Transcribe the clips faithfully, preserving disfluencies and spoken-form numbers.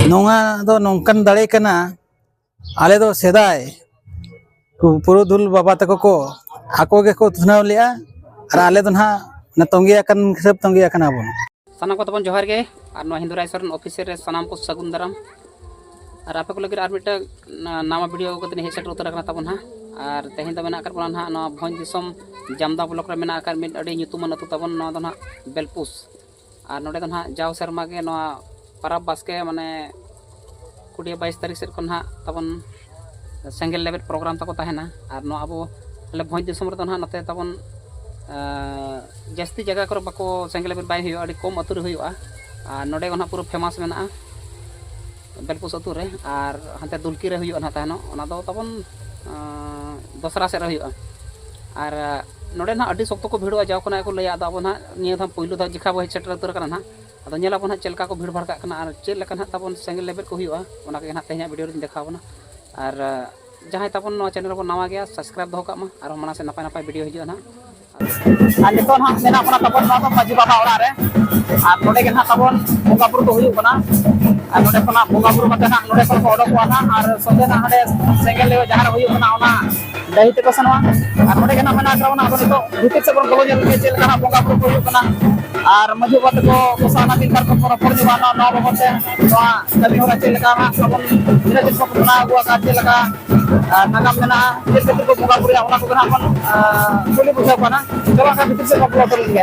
ᱱᱚᱣᱟ ᱫᱚ ᱱᱚᱝᱠᱟᱱ ᱫᱟᱲᱮ ᱠᱟᱱᱟ, ᱟᱞᱮ ᱫᱚ ᱥᱮᱫᱟᱭ ᱠᱚ ᱯᱩᱨᱩᱫᱷᱩᱞ ᱵᱟᱵᱟ ᱛᱟᱠᱚ ᱠᱚ ᱟᱠᱚ ᱜᱮᱠᱚ ᱩᱛᱷᱱᱟᱹᱣ ᱞᱮᱜᱼᱟ, ᱟᱨ ᱟᱞᱮ ᱫᱚ ᱱᱟᱦᱟᱜ ᱚᱱᱟ ᱛᱚᱸᱜᱮ ᱟᱠᱟᱱ ᱦᱤᱥᱟᱹᱵ ᱛᱚᱸᱜᱮ ᱟᱠᱟᱱᱟ ᱵᱚᱱ᱾ ᱥᱟᱱᱟᱢ ᱠᱚ ᱛᱟᱵᱚᱱ ᱡᱚᱦᱟᱨ ᱜᱮ, ᱟᱨ ᱱᱚᱣᱟ ᱦᱤᱱᱫᱩ ᱨᱟᱭ ᱥᱚᱨᱮᱱ ᱚᱯᱷᱤᱥᱤᱭᱟᱞ ᱨᱮ ᱥᱟᱱᱟᱢ ᱠᱚ ᱥᱟᱹᱜᱩᱱ ᱫᱟᱨᱟᱢ᱾ ᱟᱨ ᱟᱯᱮ ᱠᱚ ᱞᱟᱹᱜᱤᱫ ᱟᱨ ᱢᱤᱫᱴᱟᱝ ᱱᱟ-, ᱱᱟᱣᱟ ᱵᱷᱤᱰᱤᱭᱳ ᱟᱹᱜᱩ ᱠᱟᱛᱮ ᱦᱮᱡ ᱥᱮᱴᱮᱨ ᱩᱛᱟᱹᱨ ᱟᱠᱟᱱᱟ ᱛᱟᱵᱚᱱ ᱦᱟᱸᱜ᱾ ᱟᱨ ᱛᱮᱦᱮᱧ ᱫᱚ ᱢᱮᱱᱟᱜ ᱟᱠᱟᱫ ᱵᱚᱱᱟ ᱱᱟᱦᱟᱜ ᱱᱚᱣᱟ ᱵᱷᱚᱸᱡᱽ ᱫᱤᱥᱚᱢ ᱡᱟᱢᱫᱟ ᱵᱞᱚᱠ ᱨᱮ ᱢᱮᱱᱟᱜ ᱟᱠᱟᱫ ᱢᱤᱫ ᱟᱹᱰᱤ ᱧᱩᱛᱩᱢᱟᱱ ᱟᱹᱛᱩ ᱛᱟᱵᱚᱱ, ᱱᱚᱣᱟ ᱫᱚ ᱱᱟᱦᱟᱜ ᱵᱮᱞᱯᱩᱥ᱾ ᱟᱨ ᱱᱚᱰᱮ ᱫᱚ ᱱᱟᱦᱟᱜ ᱡᱟᱣ ᱥᱮᱨᱢᱟ ᱜᱮ ᱱᱚᱣᱟ ᱯᱟᱨᱟᱵᱽ ᱵᱟᱥᱠᱮ, ᱢᱟᱱᱮ ᱠᱩᱲᱤ ᱵᱟᱭᱤᱥ ᱛᱟᱹᱨᱤᱠᱷ ᱥᱮᱫ ᱠᱷᱚᱱ ᱱᱟᱦᱟᱜ ᱛᱟᱵᱚᱱ ᱥᱮᱸᱜᱮᱞ ᱞᱮᱵᱮᱫ ᱯᱨᱳᱜᱨᱟᱢ ᱛᱟᱠᱚ ᱛᱟᱦᱮᱱᱟ᱾ ᱟᱨ ᱱᱚᱣᱟ ᱟᱵᱚ ᱟᱞᱮ ᱵᱷᱚᱸᱡᱽ ᱫᱤᱥᱚᱢ ᱨᱮᱫᱚ ᱱᱟᱦᱟᱜ ᱱᱚᱛᱮ ᱛᱟᱵᱚᱱ, ᱟᱸ, ᱡᱟᱹᱥᱛᱤ ᱡᱟᱭᱜᱟ ᱠᱚᱨᱮ ᱵᱟᱠᱚ ᱥᱮᱸᱜᱮᱞ ᱞᱮᱵᱮᱫ ᱵᱟᱭ ᱦᱩᱭᱩᱜᱼᱟ, ᱟᱹᱰᱤ ᱠᱚᱢ ᱟᱹᱛᱩ ᱨᱮ ᱦᱩᱭᱩᱜᱼᱟ᱾ ᱟᱨ ᱱᱚᱰᱮ ᱫᱚ ᱱᱟᱦᱟᱜ ᱯᱩᱨᱟᱹ ᱯᱷᱮᱢᱟᱥ ᱢᱮᱱᱟᱜᱼᱟ ᱵᱮᱞᱯᱩᱥ ᱟᱹᱛᱩ ᱨᱮ᱾ ᱟᱨ ᱦᱟᱱᱛᱮ ᱫᱩᱞᱠᱤ ᱨᱮ ᱦᱩᱭᱩᱜᱼᱟ ᱱᱟᱦᱟᱜ ᱛᱟᱦᱮᱱᱚᱜ, ᱚᱱᱟ ᱫᱚ ᱛᱟᱵᱚᱱ, ᱟᱸ, ᱫᱚᱥᱨᱟ ᱥᱮᱫ ᱨᱮ ᱦᱩᱭᱩᱜᱼᱟ᱾ ᱟᱨ ᱱᱚᱰᱮ ᱱᱟᱦᱟᱜ ᱟᱹᱰᱤ ᱥᱚᱠᱛᱚ ᱠᱚ ᱵᱷᱤᱲᱚᱜᱼᱟ, ᱡᱟᱣ ᱠᱷᱚᱱᱟᱜ ᱜᱮᱠᱚ ᱞᱟᱹᱭᱟ᱾ ᱟᱫᱚ ᱟᱵᱚ ᱱᱟᱦᱟᱜ ᱱᱤᱭᱟᱹ ᱫᱷᱟᱣ ᱯᱳᱭᱞᱳ ᱫᱷᱟᱣ ᱡᱮᱠᱷᱟ ᱵᱚ ᱦᱮᱡ ᱥᱮᱴᱮᱨ ᱩᱛᱟᱹᱨ ᱟᱠᱟᱱᱟ ᱱᱟᱦᱟᱜ᱾ ᱟᱫᱚ ᱧᱮᱞ ᱟᱵᱚᱱ ᱦᱟᱸᱜ ᱪᱮᱫ ᱞᱮᱠᱟ ᱠᱚ ᱵᱷᱤᱲ ᱵᱷᱟᱲ ᱠᱟᱜ ᱠᱟᱱᱟ ᱟᱨ ᱪᱮᱫ ᱞᱮᱠᱟ ᱱᱟᱦᱟᱜ ᱛᱟᱵᱚᱱ ᱥᱮᱸᱜᱮᱞ ᱞᱮᱵᱮᱫ ᱠᱚ ᱦᱩᱭᱩᱜᱼᱟ, ᱚᱱᱟ ᱠᱚᱜᱮ ᱱᱟᱦᱟᱜ ᱛᱮᱦᱮᱧᱟᱜ ᱵᱷᱤᱰᱤᱭᱳ ᱨᱤᱧ ᱫᱮᱠᱷᱟᱣ ᱟᱵᱚᱱᱟ᱾ ᱟᱨ, ᱟᱸ, ᱡᱟᱦᱟᱸᱭ ᱛᱟᱵᱚᱱ ᱱᱚᱣᱟ ᱪᱮᱱᱮᱞ ᱨᱮᱵᱚᱱ ᱱᱟᱣᱟ ᱜᱮᱭᱟ, ᱥᱟᱵᱥᱠᱨᱟᱭᱤᱵ ᱫᱚᱦᱚ ᱠᱟᱜ ᱢᱟ, ᱟᱨᱦᱚᱸ ᱢᱟᱲᱟᱝ ᱥᱮᱫ ᱱᱟᱯᱟᱭ ᱱᱟᱯᱟᱭ ᱵᱷᱤᱰᱤᱭᱳ ᱦᱤᱡᱩᱜᱼᱟ ᱱᱟᱦᱟᱜ᱾ ᱟᱨ ᱱᱤᱛᱚᱜ ᱱᱟᱦᱟᱜ ᱢᱮᱱᱟᱜ ᱵᱚᱱᱟ ᱛᱟᱵᱚᱱ ᱱᱚᱣᱟ ᱫᱚ ᱢᱟᱹᱡᱷᱤ ᱵᱟᱵᱟ ᱚᱲᱟᱜ ᱨᱮ, ᱟᱨ ᱱᱚᱰᱮ ᱜᱮ ᱱᱟᱦᱟᱜ ᱛᱟᱵᱚᱱ ᱵᱚᱸᱜᱟ ᱵᱩᱨᱩ ᱠᱚ ᱦᱩᱭᱩᱜ ᱠᱟᱱᱟ᱾ ᱟᱨ ᱱᱚᱰᱮ ᱠᱷᱚᱱᱟᱜ ᱵᱚᱸᱜᱟ ᱵᱩᱨᱩ ᱠᱟᱛᱮ ᱱᱟᱦᱟᱜ ᱱᱚᱰᱮ ᱠᱷᱚᱱ ᱠᱚ ᱚᱰᱚᱠᱚᱜᱼᱟ ᱱᱟᱦᱟᱜ, ᱟᱨ ᱥᱚᱸᱜᱮ ᱱᱟᱦᱟᱜ ᱦᱟᱸᱰᱮ ᱥᱮᱸᱜᱮᱞ ᱡᱟᱦᱟᱸ ᱨᱮ ᱦᱩᱭᱩᱜ ᱠᱟᱱᱟ, ᱚᱱᱟ ᱰᱟᱹᱦᱤ ᱛᱮᱠᱚ ᱥᱮᱱᱚᱜᱼᱟ᱾ ᱟᱨ ᱱᱚᱰᱮ ᱜᱮ ᱱᱟᱦᱟᱜ ᱢᱮᱱᱟᱜ ᱟᱠᱟᱫ ᱵᱚᱱᱟ᱾ ᱟᱫᱚ ᱱᱤᱛᱚᱜ ᱵᱷᱤᱛᱤᱨ ᱥᱮᱫ ᱵᱚᱱ ᱵᱚᱞᱚ ᱧᱮᱞ ᱞᱮᱜᱮ ᱪᱮᱫ ᱞᱮᱠᱟ ᱱᱟᱦᱟᱜ ᱵᱚᱸᱜᱟ ᱵᱩᱨᱩ ᱠᱚ ᱦᱩᱭᱩᱜ ᱠᱟᱱᱟ᱾ ᱟᱨ ᱢᱟᱹᱡᱷᱤ ᱵᱟᱵᱟ ᱛᱟᱠᱚ ᱠᱚ ᱥᱟᱶ ᱟᱹᱵᱤᱱ ᱠᱟᱨ ᱠᱚ ᱨᱚᱯᱚᱲ ᱧᱚᱜᱼᱟ ᱱᱚᱣᱟ, ᱱᱚᱣᱟ ᱵᱟᱵᱚᱫ ᱛᱮ, ᱱᱚᱣᱟ ᱠᱟᱹᱢᱤ ᱦᱚᱨᱟ ᱪᱮᱫ ᱞᱮᱠᱟ ᱱᱟᱦᱟᱜ ᱛᱟᱵᱚᱱ ᱛᱤᱱᱟᱹᱜ ᱫᱤᱱ ᱠᱷᱚᱱ ᱠᱚ ᱢᱟᱱᱟᱣ ᱟᱹᱜᱩ ᱟᱠᱟᱫ, ᱪᱮᱫ ᱞᱮᱠᱟ, ᱟᱨ, ᱱᱟᱜᱟᱢ ᱢᱮᱱᱟᱜᱼᱟ, ᱪᱮᱫ ᱠᱷᱟᱹᱛᱤᱨ ᱠᱚ ᱵᱚᱸᱜᱟ ᱵᱩᱨᱩᱭᱟ, ᱚᱱᱟ ᱠᱚᱜᱮ ᱱᱟᱦᱟᱜ ᱵᱚᱱ, ᱟᱨ, ᱠᱩᱞᱤ ᱵᱩᱡᱷᱟᱹᱣ ᱠᱚᱣᱟ ᱱᱟᱦᱟᱜ᱾ ᱪᱚᱞᱚ ᱮᱱᱠᱷᱟᱱ ᱵᱷᱤᱛᱤᱨ ᱥᱮᱫ ᱵᱚᱱ ᱵᱚᱞᱚ ᱩᱛᱟᱹᱨ ᱞᱮᱱ ᱜᱮ᱾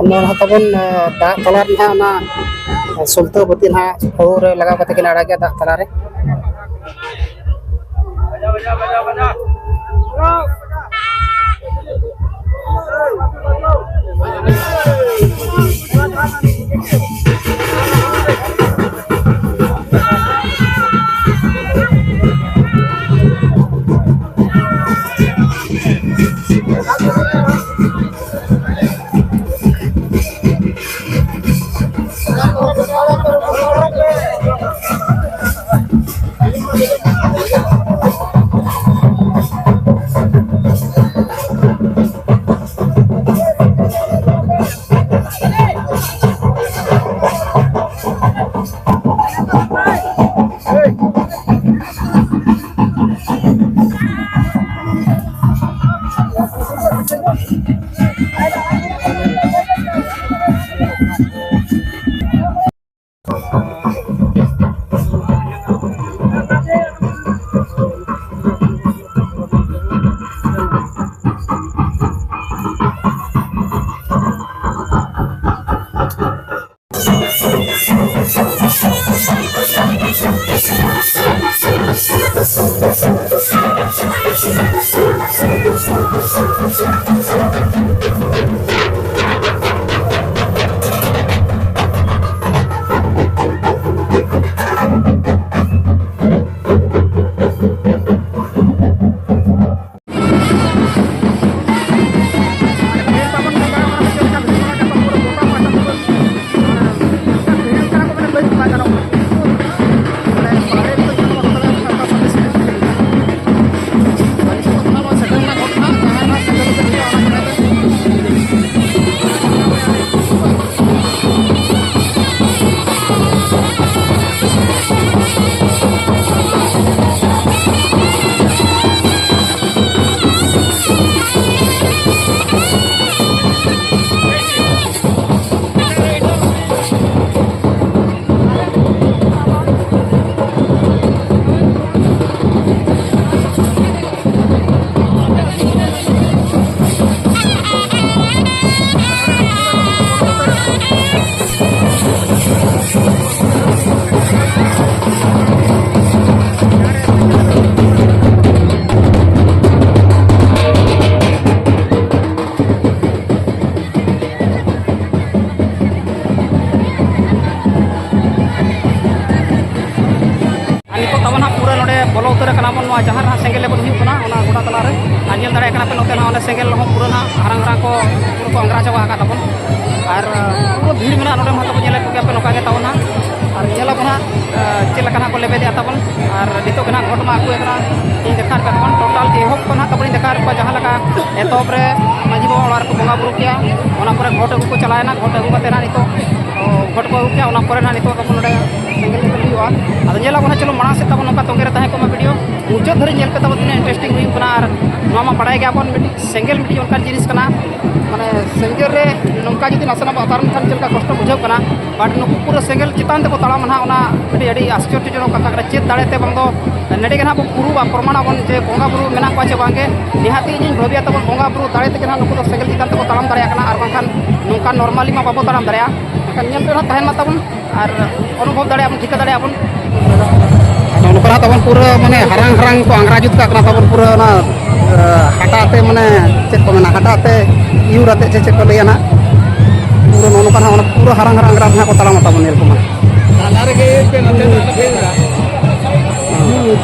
ᱱᱚᱣᱟ ᱛᱟᱵᱚᱱ, ᱮ, ᱫᱟᱜ ᱛᱟᱞᱟ ᱨᱮ ᱱᱟᱦᱟᱜ ᱚᱱᱟ, ᱮ, ᱥᱩᱞᱛᱟᱹ ᱵᱟᱹᱛᱤ ᱱᱟᱦᱟᱜ ᱦᱩᱲᱩ ᱨᱮ ᱞᱟᱜᱟᱣ ᱠᱟᱛᱮ ᱠᱤᱱ ᱟᱲᱟᱜᱮᱜᱼᱟ ᱫᱟᱜ ᱛᱟᱞᱟ ᱨᱮ᱾ ᱛᱮ ᱱᱟᱦᱟᱜ ᱚᱸᱰᱮ ᱥᱮᱸᱜᱮᱞ ᱦᱚᱸ ᱯᱩᱨᱟᱹ ᱱᱟᱦᱟᱜ ᱦᱟᱨᱟᱝ ᱦᱟᱨᱟᱝ ᱠᱚ ᱯᱩᱨᱟᱹ ᱠᱚ ᱟᱸᱜᱽᱨᱟ ᱪᱟᱵᱟ ᱟᱠᱟᱫ ᱛᱟᱵᱚᱱ᱾ ᱟᱨ ᱯᱩᱨᱟᱹ ᱵᱷᱤᱲ ᱢᱮᱱᱟᱜᱼᱟ ᱱᱚᱰᱮ ᱢᱟ, ᱛᱟᱵᱚᱱ ᱧᱮᱞᱮᱫ ᱠᱚᱜᱮᱭᱟ ᱯᱮ ᱱᱚᱝᱠᱟ ᱜᱮ ᱛᱟᱵᱚᱱ ᱱᱟᱦᱟᱜ᱾ ᱟᱨ ᱧᱮᱞ ᱟᱵᱚᱱ ᱦᱟᱸᱜ ᱪᱮᱫ ᱞᱮᱠᱟ ᱱᱟᱦᱟᱜ ᱠᱚ ᱞᱮᱵᱮᱫᱮᱜᱼᱟ ᱛᱟᱵᱚᱱ᱾ ᱟᱨ ᱱᱤᱛᱚᱜ ᱜᱮ ᱱᱟᱦᱟᱜ ᱜᱷᱚᱴ ᱢᱟ ᱟᱹᱜᱩᱭᱮᱫ ᱠᱟᱱᱟ, ᱤᱧ ᱫᱮᱠᱷᱟᱣ ᱟᱯᱮ ᱠᱟᱱᱟ ᱴᱳᱴᱟᱞ ᱮᱦᱚᱵ ᱠᱷᱚᱱ ᱱᱟᱦᱟᱜ ᱛᱟᱵᱚᱱ ᱤᱧ ᱫᱮᱠᱷᱟᱣ ᱟᱯᱮ ᱠᱟᱱᱟ᱾ ᱡᱟᱦᱟᱸ ᱞᱮᱠᱟ ᱮᱛᱚᱦᱚᱵ ᱨᱮ ᱢᱟᱹᱡᱷᱤ ᱵᱟᱵᱟ ᱚᱲᱟᱜ ᱨᱮᱠᱚ ᱵᱚᱸᱜᱟ ᱵᱩᱨᱩ ᱠᱮᱜᱼᱟ, ᱚᱱᱟ ᱯᱚᱨᱮ ᱜᱷᱚᱴ ᱟᱹᱜᱩ ᱠᱚ ᱪᱟᱞᱟᱣᱮᱱᱟ, ᱜᱷᱚᱴ ᱟᱹᱜᱩ ᱠᱟᱛᱮ ᱱᱟᱦᱟᱜ ᱱᱤᱛᱚᱜ ᱜᱷᱚᱴ ᱠᱚ ᱟᱹᱜᱩ ᱠᱮᱜᱼᱟ, ᱚᱱᱟ ᱯᱚᱨᱮ ᱱᱟᱦᱟᱜ ᱱᱤᱛᱚᱜ ᱛᱟᱵᱚᱱ ᱱᱚᱰᱮ ᱥᱮᱸᱜᱮᱞ ᱞᱮᱵᱮᱫ ᱦᱩᱭᱩᱜᱼᱟ᱾ ᱟᱫᱚ ᱧᱮᱞ ᱟᱵᱚᱱ ᱦᱟᱸᱜ, ᱪᱚᱞᱚ ᱢᱟᱲᱟᱝ ᱥᱮᱫ ᱛᱟᱵᱚᱱ ᱱᱚᱝᱠᱟ ᱛᱚᱸᱜᱮ ᱨᱮ ᱛᱟᱦᱮᱸ ᱠᱚᱜ ᱢᱟ᱾ ᱵᱷᱤᱰᱤᱭᱳ ᱢᱩᱪᱟᱹᱫ ᱫᱷᱟᱹᱨᱤᱡ ᱧᱮᱞ ᱯᱮ ᱛᱟᱵᱚᱱ, ᱛᱤᱱᱟᱹᱜ ᱤᱱᱴᱟᱨᱮᱥᱴᱤᱝ ᱦᱩᱭᱩᱜ ᱠᱟᱱᱟ᱾ ᱟᱨ ᱱᱚᱣᱟ ᱢᱟ ᱵᱟᱲᱟᱭ ᱜᱮᱭᱟᱵᱚᱱ, ᱢᱤᱫᱴᱤᱡ ᱥᱮᱸᱜᱮᱞ ᱢᱤᱫᱴᱤᱡ ᱚᱱᱠᱟᱱ ᱡᱤᱱᱤᱥ ᱠᱟᱱᱟ, ᱢᱟᱱᱮ ᱥᱮᱸᱜᱮᱞ ᱨᱮ ᱱᱚᱝᱠᱟ ᱡᱩᱫᱤ ᱱᱟᱥᱮᱱᱟᱜ ᱵᱚᱱ ᱟᱛᱟᱨ ᱞᱮᱱᱠᱷᱟᱱ ᱪᱮᱫ ᱞᱮᱠᱟ ᱠᱚᱥᱴᱚ ᱵᱩᱡᱷᱟᱹᱜ ᱠᱟᱱᱟ᱾ ᱵᱟᱴ ᱱᱩᱠᱩ ᱯᱩᱨᱟᱹ ᱥᱮᱸᱜᱮᱞ ᱪᱮᱛᱟᱱ ᱛᱮᱠᱚ ᱛᱟᱲᱟᱢᱟ ᱱᱟᱦᱟᱜ, ᱚᱱᱟ ᱢᱤᱫᱴᱤᱡ ᱟᱹᱰᱤ ᱟᱥᱪᱚᱨᱡᱚᱡᱚᱱᱚᱠ ᱠᱟᱛᱷᱟ ᱠᱟᱱᱟ᱾ ᱪᱮᱫ ᱫᱟᱲᱮ ᱛᱮ ᱵᱟᱝ ᱫᱚ ᱱᱚᱰᱮ ᱜᱮ ᱱᱟᱦᱟᱜ ᱵᱚᱱ ᱯᱩᱨᱩᱵᱟ, ᱯᱨᱚᱢᱟᱬ ᱟᱵᱚᱱ ᱡᱮ ᱵᱚᱸᱜᱟ ᱵᱩᱨᱩ ᱢᱮᱱᱟᱜ ᱠᱚᱣᱟ ᱪᱮ ᱵᱟᱝ ᱜᱮ᱾ ᱱᱤᱦᱟᱹᱛᱤ ᱤᱧᱤᱧ ᱵᱷᱟᱹᱵᱤᱭᱟ ᱛᱟᱵᱚᱱ ᱵᱚᱸᱜᱟ ᱵᱩᱨᱩ ᱫᱟᱲᱮ ᱛᱮᱜᱮ ᱱᱟᱦᱟᱜ ᱱᱩᱠᱩ ᱫᱚ ᱥᱮᱸᱜᱮᱞ ᱪᱮᱛᱟᱱ ᱛᱮᱠᱚ ᱛᱟᱲᱟᱢ ᱫᱟᱲᱮᱭᱟᱜ ᱠᱟᱱᱟ, ᱟᱨ ᱵᱟᱝᱠᱷᱟᱱ ᱱᱚᱝᱠᱟ ᱱᱚᱨᱢᱟᱞᱤ ᱢᱟ ᱵᱟᱵᱚ ᱛᱟᱲᱟᱢ ᱫᱟᱲᱮᱭᱟᱜᱼᱟ᱾ ᱮᱱᱠᱷᱟᱱ ᱧᱮᱞ ᱨᱮ ᱱᱟᱦᱟᱜ ᱛᱟᱦᱮᱱ ᱢᱟ ᱛᱟᱵᱚᱱ ᱟᱨ ᱚᱱᱩᱵᱷᱚᱵ ᱫᱟᱲᱮᱭᱟᱜ ᱵᱚᱱ, ᱴᱷᱤᱠᱟᱹ ᱫᱟᱲᱮᱭᱟᱜ ᱵᱚᱱ᱾ ᱟᱫᱚ ᱱᱚᱝᱠᱟ ᱱᱟᱦᱟᱜ ᱛᱟᱵᱚᱱ ᱯᱩᱨᱟᱹ ᱢᱟᱱᱮ ᱦᱟᱨᱟᱝ ᱦᱟᱨᱟᱝ ᱠᱚ ᱟᱸᱜᱽᱨᱟ ᱡᱩᱛ ᱠᱟᱜ ᱠᱟᱱᱟ ᱛᱟᱵᱚᱱ ᱯᱩᱨᱟᱹ ᱚᱱᱟ, ᱮ, ᱦᱟᱴᱟᱜ ᱛᱮ ᱢᱟᱱᱮ ᱪᱮᱫ ᱠᱚ ᱢᱮᱱᱟ, ᱦᱟᱴᱟᱜ ᱛᱮ ᱤᱭᱩᱨ ᱟᱛᱮ ᱪᱮ ᱪᱮᱫ ᱠᱚ ᱞᱟᱹᱭᱟ ᱱᱟᱦᱟᱜ, ᱯᱩᱨᱟᱹ ᱱᱚᱜᱼᱚ ᱱᱚᱝᱠᱟ ᱱᱟᱦᱟᱜ ᱚᱱᱟ ᱯᱩᱨᱟᱹ ᱦᱟᱨᱟᱝ ᱦᱟᱨᱟᱝ ᱟᱸᱜᱽᱨᱟ ᱱᱟᱦᱟᱜ ᱠᱚ ᱛᱟᱲᱟᱢᱟ ᱛᱟᱵᱚᱱ, ᱧᱮᱞ ᱠᱚᱢᱟ᱾ ᱦᱟᱱᱟ ᱨᱮᱜᱮ ᱤᱭᱟᱹ ᱯᱮ, ᱱᱚᱛᱮ ᱫᱚ ᱟᱞᱚ ᱯᱮ ᱤᱭᱟᱹᱭᱟ᱾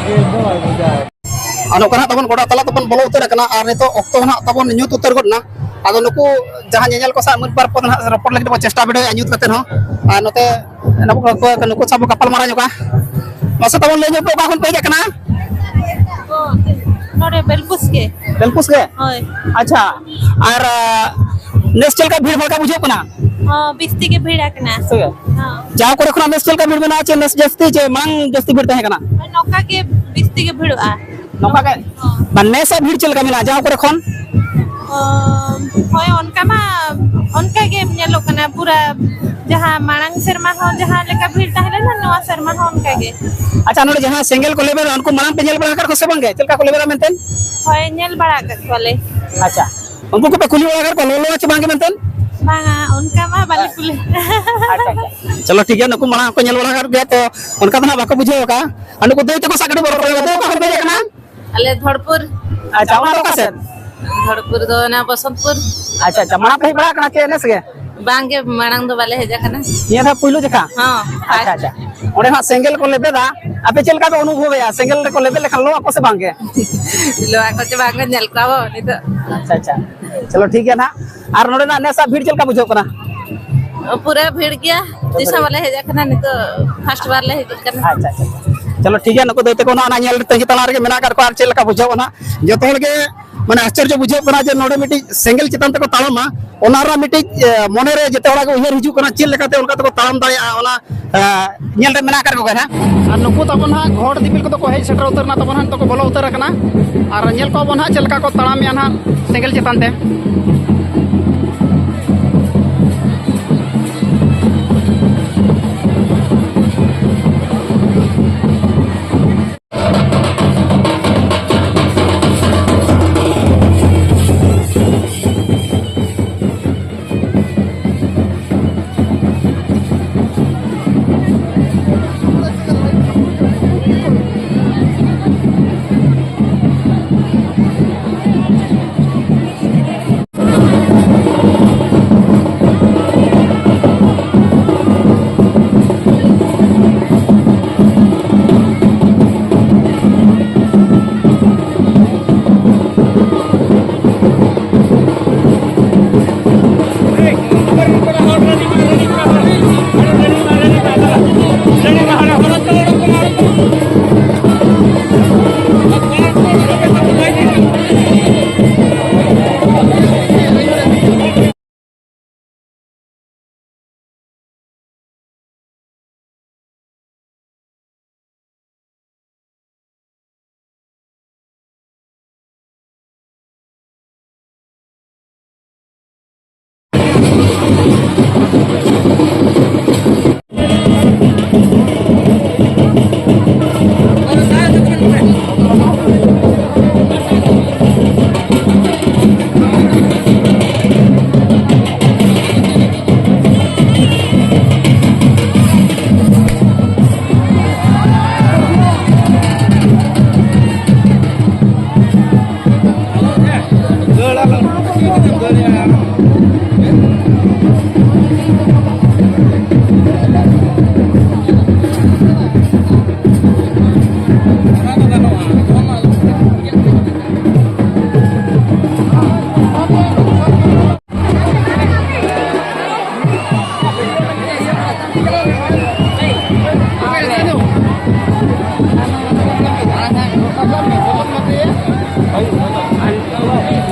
ᱟᱨ ᱱᱚᱝᱠᱟ ᱱᱟᱦᱟᱜ ᱛᱟᱵᱚᱱ ᱜᱚᱰᱟ ᱛᱟᱞᱟ ᱛᱮᱵᱚᱱ ᱵᱚᱞᱚ ᱩᱛᱟᱹᱨ ᱟᱠᱟᱱᱟ ᱟᱨ ᱱᱤᱛᱚᱜ ᱚᱠᱛᱚ ᱱᱟᱦᱟᱜ ᱛᱟᱵᱚᱱ ᱧᱩᱛ ᱩᱛᱟᱹᱨ ᱜᱚᱫ ᱮᱱᱟ᱾ ᱟᱫᱚ ᱱᱩᱠᱩ ᱡᱟᱦᱟᱸ ᱧᱮᱧᱮᱞ ᱠᱚ ᱥᱟᱶ ᱢᱤᱫ ᱵᱟᱨ ᱯᱚᱫ ᱱᱟᱦᱟᱜ ᱨᱚᱯᱚᱲ ᱞᱟᱹᱜᱤᱫ ᱵᱚᱱ ᱪᱮᱥᱴᱟ ᱵᱤᱰᱟᱹᱣᱮᱫᱼᱟ ᱧᱩᱛ ᱠᱟᱛᱮ ᱦᱚᱸ᱾ ᱟᱨ ᱱᱚᱛᱮ ᱱᱩᱠᱩ, ᱱᱩᱠᱩ ᱥᱟᱶ ᱵᱚᱱ ᱜᱟᱯᱟᱞ ᱢᱟᱨᱟᱣ ᱧᱚᱜᱼᱟ᱾ ᱢᱟᱥᱮ ᱛᱟᱵᱚᱱ ᱞᱟᱹᱭ ᱧᱚᱜ ᱯᱮ, ᱚᱠᱟ ᱠᱷᱚᱱ ᱯᱮ ᱦᱮᱡ ᱟᱠᱟᱱᱟ? ᱱᱚᱰᱮ ᱵᱮᱞᱯᱩᱥ ᱜᱮ᱾ ᱵᱮᱞᱯᱩᱥ ᱜᱮ? ᱦᱳᱭ᱾ ᱟᱪᱪᱷᱟ, ᱟᱨ ᱟ, ᱱᱮᱥ ᱪᱮᱫ ᱞᱮᱠᱟ ᱵᱷᱤᱲ ᱵᱷᱟᱲᱠᱟ ᱵᱩᱡᱷᱟᱹᱜ ᱠᱟᱱᱟ? ᱦᱚᱸ, ᱵᱤᱥᱛᱤ ᱜᱮ ᱵᱷᱤᱲ ᱟᱠᱟᱱᱟ᱾ ᱥᱮ? ᱦᱚᱸ᱾ ᱡᱟᱣ ᱠᱚᱨᱮ ᱠᱷᱚᱱᱟᱜ ᱱᱮᱥ ᱪᱮᱫ ᱞᱮᱠᱟ ᱵᱷᱤᱲ ᱢᱮᱱᱟᱜᱼᱟ? ᱪᱮ ᱱᱮᱥ ᱡᱟᱹᱥᱛᱤ ᱪᱮ ᱢᱟᱲᱟᱝ ᱡᱟᱹᱥᱛᱤ ᱵᱷᱤᱲ ᱛᱟᱦᱮᱸ ᱠᱟᱱᱟ? ᱱᱚᱝᱠᱟ ᱜᱮ ᱵᱤᱥᱛᱤ ᱜᱮ ᱵᱷᱤᱲᱚᱜᱼᱟ᱾ ᱱᱚᱝᱠᱟ ᱜᱮ? ᱦᱚᱸ᱾ ᱵᱟᱝ, ᱱᱮᱥᱟᱜ ᱵᱷᱤᱲ ᱪᱮᱫ ᱞᱮᱠᱟ ᱢᱮᱱᱟᱜᱼᱟ ᱡᱟᱣ ᱠᱚᱨᱮ ᱠᱷᱚᱱ? ᱚ, ᱦᱳᱭ, ᱚᱱᱠᱟ ᱢᱟ ᱚᱱᱠᱟ ᱜᱮ ᱧᱮᱞᱚᱜ ᱠᱟᱱᱟ ᱯᱩᱨᱟ᱾ ᱡᱟᱦᱟᱸ ᱢᱟᱲᱟᱝ ᱥᱮᱨᱢᱟ ᱦᱚᱸ ᱡᱟᱦᱟᱸ ᱞᱮᱠᱟ ᱵᱷᱤᱲ ᱛᱟᱦᱮᱸ ᱞᱮᱱᱟ, ᱱᱚᱣᱟ ᱥᱮᱨᱢᱟ ᱦᱚᱸ ᱚᱱᱠᱟ ᱜᱮ᱾ ᱟᱪᱪᱷᱟ, ᱱᱚᱰᱮ ᱡᱟᱦᱟᱸ ᱥᱮᱸᱜᱮᱞ ᱠᱚ ᱞᱮᱵᱮᱫᱟ, ᱩᱱᱠᱩ ᱢᱟᱲᱟᱝ ᱯᱮ ᱧᱮᱞ ᱵᱟᱲᱟ ᱟᱠᱟᱫ ᱠᱚᱣᱟ ᱥᱮ ᱵᱟᱝ ᱜᱮ? ᱪᱮᱫ ᱞᱮᱠᱟ ᱠᱚ ᱞᱮᱵᱮᱫᱟ ᱢᱮᱱᱛᱮ? ᱦᱳᱭ, ᱧᱮᱞ ᱵᱟᱲᱟ ᱟᱠᱟᱫ ᱠᱚᱣᱟᱞᱮ᱾ ᱟᱪᱪᱷᱟ, ᱩᱱᱠᱩ ᱠᱚᱯᱮ ᱠᱩᱞᱤ ᱵᱟᱲᱟ ᱟᱠᱟᱫ ᱠᱚᱣᱟ, ᱞᱚᱞᱚᱣᱟ ᱪᱮ ᱵᱟᱝ ᱜᱮ ᱢᱮᱱᱛᱮ? ᱵᱟᱝᱟ, ᱚᱱᱠᱟ ᱢᱟ ᱵᱟᱞᱮ ᱠᱩᱞᱤ᱾ ᱟᱪᱪᱷᱟ, ᱟᱪᱪᱷᱟ᱾ ᱪᱚᱞᱚ, ᱴᱷᱤᱠ ᱜᱮᱭᱟ, ᱱᱩᱠᱩ ᱢᱟᱲᱟᱝ ᱦᱚᱸᱠᱚ ᱧᱮᱞ ᱵᱟᱲᱟ ᱟᱠᱟᱫ ᱜᱮᱭᱟ, ᱛᱚ ᱚᱱᱠᱟ ᱫᱚ ᱱᱟᱦᱟᱜ ᱵᱟᱠᱚ ᱵᱩᱡᱷᱟᱹᱣ ᱟᱠᱟᱫᱼᱟ᱾ ᱟᱨ ᱱᱩᱠᱩ ᱫᱟᱹᱭ ᱛᱟᱠᱚ ᱥᱟᱶ ᱠᱟᱹᱴᱤᱡ ᱵᱚᱱ ᱨᱚᱯᱚᱲ ᱞᱮᱱ ᱜᱮ᱾ ᱫᱟᱹᱭ, ᱚᱠᱟ ᱠᱷᱚᱱ ᱯᱮ ᱦᱮᱡ ᱟᱠᱟᱱᱟ? ᱟᱞᱮ ᱫᱷᱚᱲᱯᱩᱨ᱾ ᱟᱪᱪᱷᱟ, ᱚᱱᱟ ᱫᱚ ᱚᱠᱟ ᱥᱮᱫ? ᱫᱷᱚᱲᱯᱩᱨ ᱫᱚ ᱚᱱᱟ ᱵᱚᱥᱚᱱᱛᱯᱩᱨ᱾ ᱟᱪᱪᱷᱟ, ᱟᱪᱪᱷᱟ, ᱢᱟᱲᱟᱝ ᱯᱮ ᱦᱮᱡ ᱵᱟᱲᱟ ᱟᱠᱟᱱᱟ ᱪᱮ ᱱᱮᱥ ᱜᱮ? ᱵᱟᱝ ᱜᱮ, ᱢᱟᱲᱟᱝ ᱫᱚ ᱵᱟᱞᱮ ᱦᱮᱡ ᱟᱠᱟᱱᱟ᱾ ᱱᱤᱭᱟᱹ ᱫᱷᱟᱣ ᱯᱩᱭᱞᱩ ᱡᱚᱠᱷᱟ? ᱦᱚᱸ, ᱟᱪᱪᱷᱟ, first᱾ ᱟᱪᱪᱷᱟ᱾ ᱚᱸᱰᱮ ᱦᱟᱸᱜ ᱥᱮᱸᱜᱮᱞ ᱠᱚ ᱞᱮᱵᱮᱫᱟ, ᱟᱯᱮ ᱪᱮᱫ ᱞᱮᱠᱟ ᱯᱮ ᱚᱱᱩᱵᱷᱚᱵᱮᱜᱼᱟ? ᱥᱮᱸᱜᱮᱞ ᱨᱮᱠᱚ ᱞᱮᱵᱮᱫ ᱞᱮᱠᱷᱟᱱ ᱞᱚ ᱟᱠᱚ ᱥᱮ ᱵᱟᱝ ᱜᱮ? ᱞᱚ ᱟᱠᱚ ᱪᱮ ᱵᱟᱝ ᱠᱚ ᱧᱮᱞ ᱠᱚᱣᱟ ᱵᱚ ᱱᱤᱛᱚᱜ᱾ ᱟᱪᱪᱷᱟ, ᱟᱪᱪᱷᱟ, ᱪᱚᱞᱚ ᱴᱷᱤᱠ ᱜᱮᱭᱟ ᱱᱟᱦᱟᱜ᱾ ᱟᱨ ᱱᱚᱰᱮᱱᱟᱜ ᱱᱮᱥᱟᱜ ᱵᱷᱤᱲ ᱪᱮᱫ ᱞᱮᱠᱟ ᱵᱩᱡᱷᱟᱹᱜ ᱠᱟᱱᱟ? ᱯᱩᱨᱟᱹ ᱵᱷᱤᱲ ᱜᱮᱭᱟ᱾ ᱛᱤᱥ ᱦᱚᱸ ᱵᱟᱞᱮ ᱦᱮᱡ ᱟᱠᱟᱱᱟ, ᱱᱤᱛᱚᱜ ᱯᱷᱟᱥᱴ ᱵᱟᱨ ᱞᱮ ᱦᱤᱡᱩᱜ ᱠᱟᱱᱟ᱾ ᱟᱪᱪᱷᱟ, ᱟᱪᱪᱷᱟ, ᱟᱪᱪᱷᱟ᱾ ᱪᱚᱞᱚ ᱴᱷᱤᱠ ᱜᱮᱭᱟ, ᱱᱩᱠᱩ ᱫᱟᱹᱭ ᱛᱟᱠᱚ ᱱᱟᱦᱟᱜ ᱚᱱᱟ ᱧᱮᱞ ᱛᱟᱹᱜᱤ ᱛᱟᱲᱟᱜ ᱨᱮᱜᱮ ᱢᱮᱱᱟᱜ ᱟᱠᱟᱫ ᱠᱚᱣᱟ᱾ ᱟᱨ ᱪᱮᱫ ᱞᱮᱠᱟ ᱵᱩᱡᱷᱟᱹᱜᱼᱟ ᱱᱟᱦᱟᱜ? ᱡᱚᱛᱚ ᱦᱚᱲ ᱜᱮ ᱢᱟᱱᱮ ᱟᱥᱪᱚᱨᱡᱚ ᱵᱩᱡᱷᱟᱹᱜ ᱠᱟᱱᱟ ᱡᱮ ᱱᱚᱰᱮ ᱢᱤᱫᱴᱤᱡ ᱥᱮᱸᱜᱮᱞ ᱪᱮᱛᱟᱱ ᱛᱮᱠᱚ ᱛᱟᱲᱟᱢᱟ, ᱚᱱᱟ ᱨᱮᱱᱟᱜ ᱢᱤᱫᱴᱤᱡ, ᱮ, ᱢᱚᱱᱮᱨᱮ ᱡᱮᱛᱮ ᱦᱚᱲᱟᱜ ᱜᱮ ᱩᱭᱦᱟᱹᱨ ᱦᱤᱡᱩᱜ ᱠᱟᱱᱟ ᱪᱮᱫ ᱞᱮᱠᱟᱛᱮ ᱚᱱᱠᱟ ᱛᱮᱠᱚ ᱛᱟᱲᱟᱢ ᱫᱟᱲᱮᱭᱟᱜᱼᱟ, ᱚᱱᱟ, ᱮ, ᱧᱮᱞ ᱨᱮ ᱢᱮᱱᱟᱜ ᱟᱠᱟᱫ ᱠᱚᱜᱮᱭᱟ ᱱᱟᱦᱟᱜ᱾ ᱟᱨ ᱱᱩᱠᱩ ᱛᱟᱵᱚᱱ ᱦᱟᱸᱜ ᱜᱷᱚᱲ ᱫᱤᱯᱤᱞ ᱠᱚᱫᱚ ᱠᱚ ᱦᱮᱡ ᱥᱮᱴᱮᱨ ᱩᱛᱟᱹᱨ ᱮᱱᱟ ᱛᱟᱵᱚᱱ ᱦᱟᱸᱜ, ᱱᱤᱛᱚᱜ ᱠᱚ ᱵᱚᱞᱚ ᱩᱛᱟᱹᱨ ᱟᱠᱟᱱᱟ᱾ ᱟᱨ ᱧᱮᱞ ᱠᱚᱣᱟ ᱵᱚᱱ ᱦᱟᱸᱜ ᱪᱮᱫ ᱞᱮᱠᱟ ᱠᱚ ᱛᱟᱲᱟᱢᱮᱜᱼᱟ ᱱᱟᱦᱟᱜ ᱥᱮᱸᱜᱮᱞ ᱪᱮᱛᱟᱱ ᱛᱮ᱾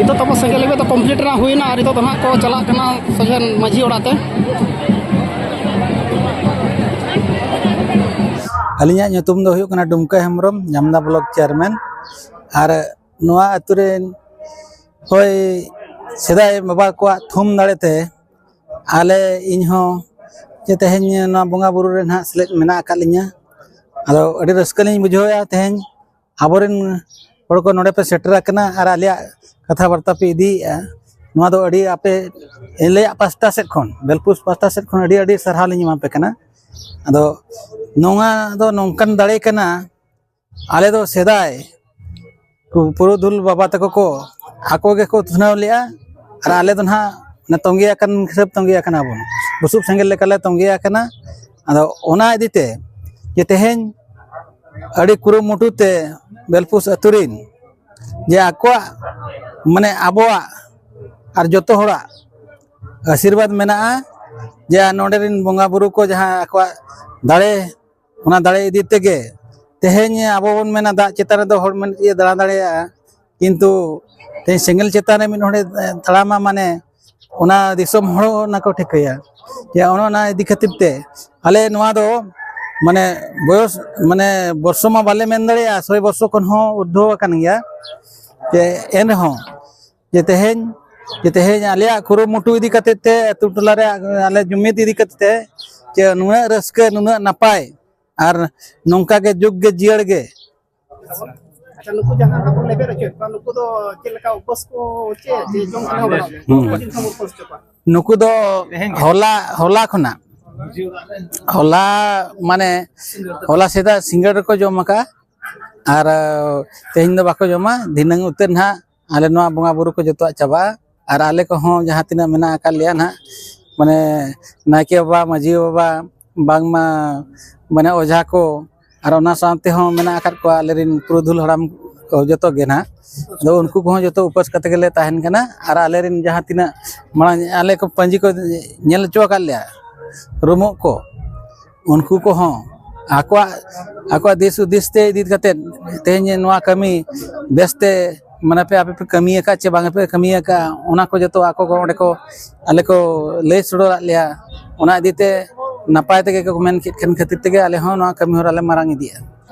ᱱᱤᱛᱚᱜ ᱛᱟᱵᱚ ᱥᱮᱸᱜᱮᱞ ᱞᱮᱵᱮᱫ ᱫᱚ ᱠᱚᱢᱯᱞᱤᱴ ᱨᱮᱱᱟᱜ ᱦᱩᱭᱱᱟ ᱟᱨ ᱱᱤᱛᱚᱜ ᱫᱚ ᱱᱟᱦᱟᱜ ᱠᱚ ᱪᱟᱞᱟᱜ ᱠᱟᱱᱟ ᱥᱚᱡᱷᱮ ᱢᱟᱹᱡᱷᱤ ᱚᱲᱟᱜ ᱛᱮ᱾ ᱟᱹᱞᱤᱧᱟᱜ ᱧᱩᱛᱩᱢ ᱫᱚ ᱦᱩᱭᱩᱜ ᱠᱟᱱᱟ ᱰᱩᱢᱠᱟ ᱦᱮᱢᱵᱨᱚᱢ, ᱧᱟᱢᱫᱟ ᱵᱞᱚᱠ ᱪᱮᱭᱟᱨᱢᱮᱱ᱾ ᱟᱨ ᱱᱚᱣᱟ ᱟᱹᱛᱩ ᱨᱮᱱ ᱦᱳᱭ ᱥᱮᱫᱟᱭ ᱵᱟᱵᱟ ᱠᱚᱣᱟᱜ ᱛᱷᱩᱢ ᱫᱟᱲᱮ ᱛᱮ ᱟᱞᱮ, ᱤᱧ ᱦᱚᱸ ᱡᱮ ᱛᱮᱦᱮᱧ ᱱᱚᱣᱟ ᱵᱚᱸᱜᱟ ᱵᱩᱨᱩ ᱨᱮ ᱱᱟᱦᱟᱜ ᱥᱮᱞᱮᱫ ᱢᱮᱱᱟᱜ ᱟᱠᱟᱫ ᱞᱤᱧᱟᱹ᱾ ᱟᱫᱚ ᱟᱹᱰᱤ ᱨᱟᱹᱥᱠᱟᱹ ᱞᱤᱧ ᱵᱩᱡᱷᱟᱹᱣᱮᱫᱼᱟ ᱛᱮᱦᱮᱧ ᱟᱵᱚᱨᱮᱱ ᱦᱚᱲ ᱠᱚ ᱱᱚᱰᱮ ᱯᱮ ᱥᱮᱴᱮᱨ ᱟᱠᱟᱱᱟ ᱟᱨ ᱟᱞᱮᱭᱟᱜ ᱠᱟᱛᱷᱟ ᱵᱟᱨᱛᱟ ᱯᱮ ᱤᱫᱤᱭᱮᱫᱼᱟ᱾ ᱱᱚᱣᱟ ᱫᱚ ᱟᱹᱰᱤ ᱟᱯᱮ ᱟᱞᱮᱭᱟᱜ ᱯᱟᱥᱴᱟ ᱥᱮᱫ ᱠᱷᱚᱱ, ᱵᱮᱞᱯᱩᱥ ᱯᱟᱥᱴᱟ ᱥᱮᱫ ᱠᱷᱚᱱ ᱟᱹᱰᱤ ᱟᱹᱰᱤ ᱥᱟᱨᱦᱟᱣ ᱞᱤᱧ ᱮᱢᱟ ᱯᱮ ᱠᱟᱱᱟ᱾ ᱟᱫᱚ ᱱᱚᱣᱟ ᱫᱚ ᱱᱚᱝᱠᱟᱱ ᱫᱟᱲᱮ ᱠᱟᱱᱟ, ᱟᱞᱮ ᱫᱚ ᱥᱮᱫᱟᱭ ᱠᱚ ᱯᱩᱨᱩᱫᱷᱩᱞ ᱵᱟᱵᱟ ᱛᱟᱠᱚ ᱠᱚ ᱟᱠᱚ ᱜᱮᱠᱚ ᱩᱛᱱᱟᱹᱣ ᱞᱮᱜᱼᱟ᱾ ᱟᱨ ᱟᱞᱮ ᱫᱚ ᱱᱟᱦᱟᱜ ᱚᱱᱟ ᱛᱚᱸᱜᱮ ᱟᱠᱟᱱ ᱦᱤᱥᱟᱹᱵ ᱛᱚᱸᱜᱮ ᱟᱠᱟᱱᱟ ᱵᱚᱱ, ᱵᱩᱥᱩᱵ ᱥᱮᱸᱜᱮᱞ ᱞᱮᱠᱟᱞᱮ ᱛᱚᱸᱜᱮ ᱟᱠᱟᱱᱟ᱾ ᱟᱫᱚ ᱚᱱᱟ ᱤᱫᱤ ᱛᱮ ᱡᱮ ᱛᱮᱦᱮᱧ ᱟᱹᱰᱤ ᱠᱩᱨᱩᱢᱩᱴᱩ ᱛᱮ ᱵᱮᱞᱯᱩᱥ ᱟᱹᱛᱩ ᱨᱤᱱ ᱡᱮ ᱟᱠᱚᱣᱟᱜ ᱢᱟᱱᱮ ᱟᱵᱚᱣᱟᱜ ᱟᱨ ᱡᱚᱛᱚ ᱦᱚᱲᱟᱜ ᱟᱥᱤᱨᱵᱟᱫᱽ ᱢᱮᱱᱟᱜᱼᱟ ᱡᱮ ᱱᱚᱰᱮ ᱨᱤᱱ ᱵᱚᱸᱜᱟ ᱵᱩᱨᱩ ᱠᱚ ᱡᱟᱦᱟᱸ ᱟᱠᱚᱣᱟᱜ ᱫᱟᱲᱮ, ᱚᱱᱟ ᱫᱟᱲᱮ ᱤᱫᱤ ᱛᱮᱜᱮ ᱛᱮᱦᱮᱧ ᱟᱵᱚ ᱵᱚᱱ ᱢᱮᱱᱟ ᱫᱟᱜ ᱪᱮᱛᱟᱱ ᱨᱮᱫᱚ ᱦᱚᱲ ᱢᱮᱱ ᱤᱭᱟᱹ ᱫᱟᱬᱟ ᱫᱟᱲᱮᱭᱟᱜᱼᱟ, ᱠᱤᱱᱛᱩ ᱛᱮᱦᱮᱧ ᱥᱮᱸᱜᱮᱞ ᱪᱮᱛᱟᱱ ᱨᱮ ᱢᱤᱫ ᱦᱚᱲᱮ ᱛᱟᱲᱟᱢᱟ ᱢᱟᱱᱮ ᱚᱱᱟ ᱫᱤᱥᱚᱢ ᱦᱚᱲ ᱚᱱᱟ ᱠᱚ ᱴᱷᱤᱠᱟᱹᱭᱟ ᱡᱮ ᱚᱱᱟ ᱚᱱᱟ ᱤᱫᱤ ᱠᱷᱟᱹᱛᱤᱨ ᱛᱮ ᱟᱞᱮ ᱱᱚᱣᱟ ᱫᱚ ᱢᱟᱱᱮ ᱵᱚᱭᱚᱥ ᱢᱟᱱᱮ ᱵᱚᱨᱥᱚ ᱢᱟ ᱵᱟᱞᱮ ᱢᱮᱱ ᱫᱟᱲᱮᱭᱟᱜᱼᱟ, ᱥᱚᱭ ᱵᱚᱨᱥᱚ ᱠᱷᱚᱱ ᱦᱚᱸ ᱩᱨᱫᱷᱚ ᱟᱠᱟᱱ ᱜᱮᱭᱟ᱾ ᱡᱮ ᱮᱱᱨᱮᱦᱚᱸ ᱡᱮ ᱛᱮᱦᱮᱧ ᱡᱮ ᱛᱮᱦᱮᱧ ᱟᱞᱮᱭᱟᱜ ᱠᱩᱨᱩᱢᱩᱴᱩ ᱤᱫᱤ ᱠᱟᱛᱮ ᱛᱮ ᱟᱹᱛᱩ ᱴᱚᱞᱟ ᱨᱮ ᱟᱞᱮ ᱡᱩᱢᱤᱫ ᱤᱫᱤ ᱠᱟᱛᱮ ᱛᱮ ᱡᱮ ᱱᱩᱱᱟᱹᱜ ᱨᱟᱹᱥᱠᱟᱹ, ᱱᱩᱱᱟᱹᱜ ᱱᱟᱯᱟᱭ ᱟᱨ ᱱᱚᱝᱠᱟ ᱜᱮ ᱡᱩᱜᱽ ᱜᱮ ᱡᱤᱭᱟᱹᱲ ᱜᱮ᱾ ᱟᱪᱪᱷᱟ, ᱱᱩᱠᱩ ᱡᱟᱦᱟᱸ ᱦᱟᱸᱜ ᱵᱚᱱ ᱞᱮᱵᱮᱫ ᱦᱚᱪᱚᱭᱮᱫ ᱠᱚᱣᱟ, ᱱᱩᱠᱩ ᱫᱚ ᱪᱮᱫ ᱞᱮᱠᱟ ᱩᱯᱟᱹᱥ ᱠᱚ ᱪᱮᱫ ᱡᱮ ᱡᱚᱢ ᱠᱟᱱᱟ ᱵᱚᱱ? ᱦᱩᱸ᱾ ᱚᱠᱟ ᱫᱤᱱ ᱠᱷᱚᱱ ᱵᱚᱱ ᱩᱯᱟᱹᱥ ᱦᱚᱪᱚ ᱠᱚᱣᱟ? ᱱᱩᱠᱩ ᱫᱚ ᱦᱚᱞᱟ ᱦᱚᱞᱟ ᱠᱷᱚᱱᱟᱜ ᱦᱚᱞᱟ ᱢᱟᱱᱮ ᱦᱚᱞᱟ ᱥᱮᱛᱟᱜ ᱥᱤᱸᱜᱟᱹᱲ ᱨᱮᱠᱚ ᱡᱚᱢ ᱟᱠᱟᱫᱼᱟ᱾ ᱟᱨ ᱛᱮᱦᱮᱧ ᱫᱚ ᱵᱟᱠᱚ ᱡᱚᱢᱟ, ᱫᱷᱤᱱᱟᱹᱝ ᱩᱛᱟᱹᱨ ᱱᱟᱦᱟᱜ ᱟᱞᱮ ᱱᱚᱣᱟ ᱵᱚᱸᱜᱟ ᱵᱩᱨᱩ ᱠᱚ ᱡᱚᱛᱚᱣᱟᱜ ᱪᱟᱵᱟᱜᱼᱟ᱾ ᱟᱨ ᱟᱞᱮ ᱠᱚᱦᱚᱸ ᱡᱟᱦᱟᱸ ᱛᱤᱱᱟᱹᱜ ᱢᱮᱱᱟᱜ ᱟᱠᱟᱫ ᱞᱮᱭᱟ ᱱᱟᱦᱟᱜ ᱢᱟᱱᱮ ᱱᱟᱭᱠᱮ ᱵᱟᱵᱟ, ᱢᱟᱹᱡᱷᱤ ᱵᱟᱵᱟ, ᱵᱟᱝᱢᱟ ᱢᱟᱱᱮ ᱚᱡᱷᱟ ᱠᱚ ᱟᱨ ᱚᱱᱟ ᱥᱟᱶᱛᱮ ᱦᱚᱸ ᱢᱮᱱᱟᱜ ᱟᱠᱟᱫ ᱠᱚᱣᱟ ᱟᱞᱮᱨᱮᱱ ᱯᱩᱨᱩᱫᱷᱩᱞ ᱦᱟᱲᱟᱢ ᱠᱚ ᱡᱚᱛᱚ ᱜᱮ ᱱᱟᱦᱟᱜ᱾ ᱟᱫᱚ ᱩᱱᱠᱩ ᱠᱚᱦᱚᱸ ᱡᱚᱛᱚ ᱩᱯᱟᱹᱥ ᱠᱟᱛᱮ ᱜᱮᱞᱮ ᱛᱟᱦᱮᱱ ᱠᱟᱱᱟ᱾ ᱟᱨ ᱟᱞᱮᱨᱮᱱ ᱡᱟᱦᱟᱸ ᱛᱤᱱᱟᱹᱜ ᱢᱟᱲᱟᱝ ᱟᱞᱮ ᱠᱚ ᱯᱟᱹᱧᱡᱤ ᱠᱚ ᱧᱮᱞ ᱦᱚᱪᱚ ᱟᱠᱟᱫ ᱞᱮᱭᱟ ᱨᱩᱢᱩᱜ ᱠᱚ, ᱩᱱᱠᱩ ᱠᱚᱦᱚᱸ ᱟᱠᱚᱣᱟᱜ ᱟᱠᱚᱣᱟᱜ ᱫᱤᱥ ᱦᱩᱫᱤᱥ ᱛᱮ ᱤᱫᱤ ᱠᱟᱛᱮ ᱛᱮᱦᱮᱧ ᱱᱚᱣᱟ ᱠᱟᱹᱢᱤ ᱵᱮᱥᱛᱮ ᱢᱟᱱᱮ ᱯᱮ, ᱟᱯᱮ ᱯᱮ ᱠᱟᱹᱢᱤ ᱟᱠᱟᱫ ᱪᱮ ᱵᱟᱝ ᱯᱮ ᱠᱟᱹᱢᱤ ᱟᱠᱟᱫ, ᱚᱱᱟ ᱠᱚ ᱡᱚᱛᱚ ᱟᱠᱚ ᱠᱚ ᱚᱸᱰᱮ ᱠᱚ, ᱟᱞᱮ ᱠᱚ ᱞᱟᱹᱭ ᱥᱚᱫᱚᱨᱟᱫ ᱞᱮᱭᱟ᱾ ᱚᱱᱟ ᱤᱫᱤ ᱛᱮ ᱱᱟᱯᱟᱭ ᱛᱮᱜᱮ ᱠᱚ ᱢᱮᱱ ᱠᱮᱫ ᱠᱷᱟᱱ ᱠᱷᱟᱹᱛᱤᱨ ᱛᱮᱜᱮ ᱟᱞᱮ ᱦᱚᱸ ᱱᱚᱣᱟ ᱠᱟᱹᱢᱤ ᱦᱚᱨᱟ ᱞᱮ ᱢᱟᱨᱟᱝ ᱤᱫᱤᱭᱟ᱾